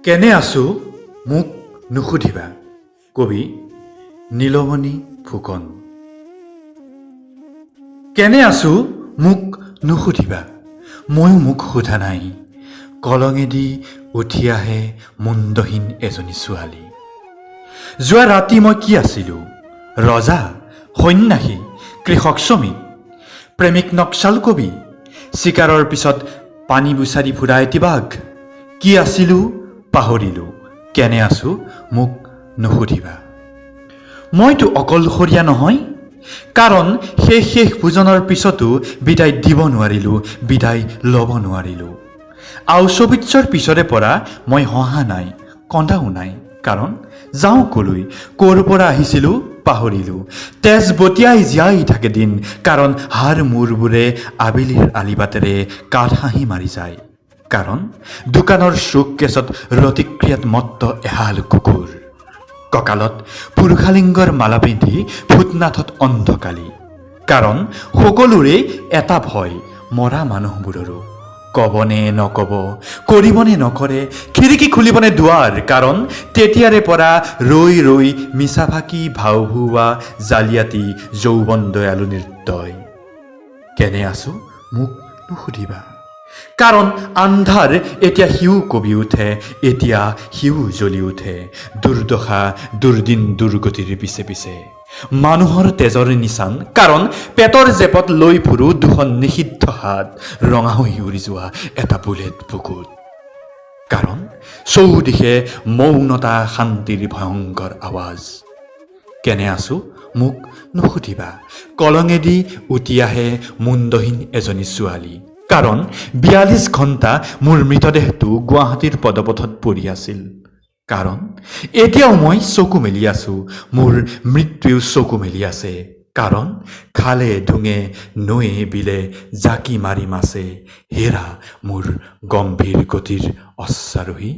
কেনে আছো মোক নুসুধিবা। কবি নীলমণি ফুকন। কেনে আছো মোক নুসুধিবা, ময়ো মোক সোধা নাই। কলঙেদি উঠি আহে মুণ্ডহীন এজনী ছোৱালী। যোৱা ৰাতি মই কি আছিলোঁ? ৰজা, সন্যাসী, কৃষক, শ্ৰমিক, প্ৰেমিক, নক্সাল কবি, চিকাৰৰ পিছত পানী বিচাৰি ফুৰা এটি বাঘ? কি আছিলোঁ পাহৰিলোঁ। কেনে আছোঁ মোক নুসুধিবা। মইতো অকলশৰীয়া নহয়, কাৰণ সেই শেষ ভোজনৰ পিছতো বিদায় দিব নোৱাৰিলোঁ, বিদায় ল'ব নোৱাৰিলোঁ। আউচবিটছৰ পিছৰে পৰা মই হঁহা নাই, কন্দাও নাই। কাৰণ যাওঁ কলৈ? ক'ৰ পৰা আহিছিলোঁ পাহৰিলোঁ। তেজ বটিয়াই জীয়াই থাকে দিন, কাৰণ হাড় মূৰবোৰে আবেলিৰ আলিবাটেৰে কাঠ হাঁহি মাৰি যায়। কাৰণ দোকানৰ চুককেছত ৰতিক্ৰিয়াত মত্ত এহাল কুকুৰ, কঁকালত পুৰুষালিংগৰ মালা পিন্ধি ভূতনাথত অন্ধকালি। কাৰণ সকলোৰে এটা ভয়, মৰা মানুহবোৰৰো। ক'বনে নক'ব, কৰিবনে নকৰে, খিৰিকী খুলিবনে দুৱাৰ? কাৰণ তেতিয়াৰে পৰা ৰৈ ৰৈ মিছা ফাঁকি ভাওভুৱা জালিয়াতি যৌৱন দয়ালু নিৰ্দয়। কেনে আছো মোক নুসুধিবা। কাৰণ আন্ধাৰ এতিয়া সিও কবি উঠে, এতিয়া সিও জ্বলি উঠে দুৰ্দশা, দুৰ্দিন, দুৰ্গতিৰ পিছে পিছে মানুহৰ তেজৰ নিচান। কাৰণ পেটৰ জেপত লৈ ফুৰো দুখন নিষিদ্ধ হাত, ৰঙা হৈ উৰি যোৱা এটা বুলেট বুকুত। কাৰণ চৌদিশে মৌনতা, শান্তিৰ ভয়ংকৰ আৱাজ। কেনে আছো মোক নুসুধিবা। কলঙেদি উটি আহে মুণ্ডহীন এজনী ছোৱালী। কাৰণ 42 ঘণ্টা মোৰ মৃতদেহটো গুৱাহাটীৰ পদপথত পৰি আছিল। কাৰণ এতিয়াও মই চকু মেলি আছো, মোৰ মৃত্যুৱেও চকু মেলি আছে। কাৰণ খালে ডোঙে, নৈয়ে বিলে জাকি মাৰি মাছে, হেৰা মোৰ গম্ভীৰ গতিৰ অশ্বাৰোহী।